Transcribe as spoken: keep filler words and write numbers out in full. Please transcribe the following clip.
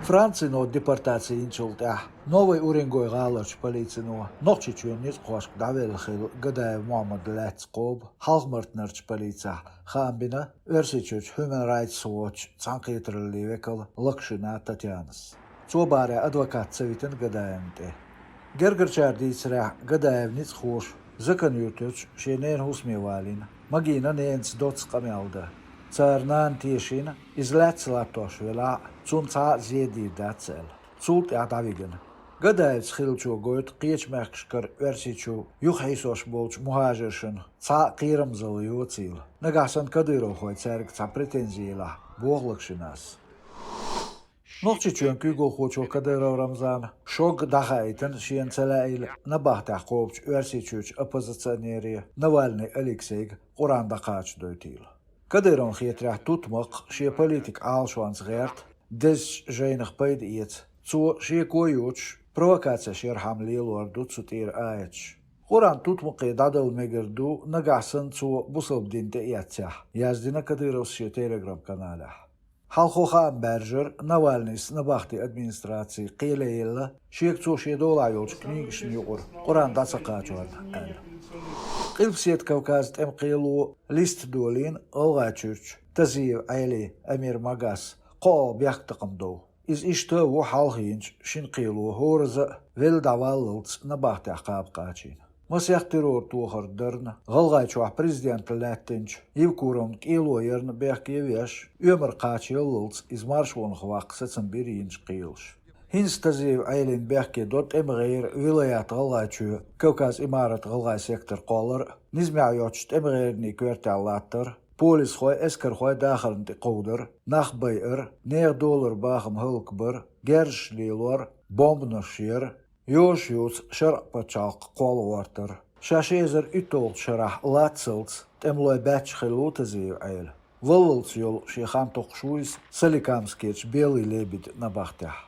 Францино депортаци йинчул тӀаьхьа Новый Уренгой гӀаларчу полицино Нохчийчоьнан ницкъахошка дӀавелла хилла Гадаев Мухьаммад лаьцна кхоба Хьалха-Мартанарчу полицехь, хаам бина Оьрсийчуьрчу Human Rights Watch цхьаьнакхетараллин векала Локшина Татьянас. Цо бахарехь, адвокат ца витина Гадаевна тӀе. Гергарчара дийцарехь, Гадаевн ницкъахоша Закан-Юьртарчу шен ненан хӀусаме валийна. Магина ненаца доцца къамел дан. Цара нана тешийна, иза лаьцна латтош велахь а, цунна цхьа а зе дийр дац аьлла. Цул тӀаьхьа дӀавигина. Гадаевца хиллачо гойту кхечу мехкашкара Оьрсийчу юхахьийсош болчу мухӀажаршна цхьа а кхерамзалла йоцийла. Нагахь санна кадыровхой цаьрга цхьа претензи елахь, боху Локшинас. Нохчийчоьнан куьйгалхочо Кадыров Рамзана шога дӀахаийтина шена ца лаьийла набахтехь кхобучу Оьрсийчуьрчу оппозиционере Навальный Алексейга Къуръан дӀакхачадойтийла. Кадыровна хетарехь, тутмакх шен политикан Ӏалашонца гӀерта, дезачу жайнах пайда эца, цо шеко йоцуш, провокацеш ярхьама лелор ду цу тӀера аяташ. Къуръан тутмакхе дӀадала мегар ду, нагахь санна цо бусалба дин тӀеэцнехь, яздина Кадыровс шен Telegram-каналехь. Хьалхо хаам баьржира, Навальныйс набахтин администраци кхеле елла, шега цо шен долахь йолчу книгашна юкъара Къуръан дӀа ца кхачорна аьлла. Къилбаседа Кавказан тӀеман кхело листа долийна ГӀалгӀайчуьрчу Тазиев Ӏелин, Амир Магас, кхоалгӀа бехктакхамдов. Иза иштта а ву хьалхийначу шина кхело хӀораза а велла дӀаваллалц набахтехь кхаба кхачийна. Масех террор тохар дарна, ГӀалгӀайчохь президент лаьттинчу Евкуровн кӀело ярна бехке веш, оьмар кхачаяллалц иза маршонах ваккха сацам бира йинчу кхелаша. ХӀинца Тазиев Ӏелин бехке до тӀеман гӀеран вилаят ГӀалгӀайчоь, Кавказ Имарат ГӀалгӀай сектор кхоллар а, низамехь йоцучу тӀеман гӀеранийн коьртехь латтар а, полисхой, эскархой дахарна тӀе кховдар а, нах байар а, нехан долара бахам хӀаллакбар а, герзаш лелор а, бомбанаш яр а, йозуш йоцу шарӀан пачхьалкх кхолла гӀортар а. Ша ши эзар уьтталгӀачу шарахь лаццалц тӀемалой баьчча хилла ву Тазиев Ӏела. Валлалц йолу шен хан токхуш ву иза Соликамскерчу Белый лебедь набахтехь.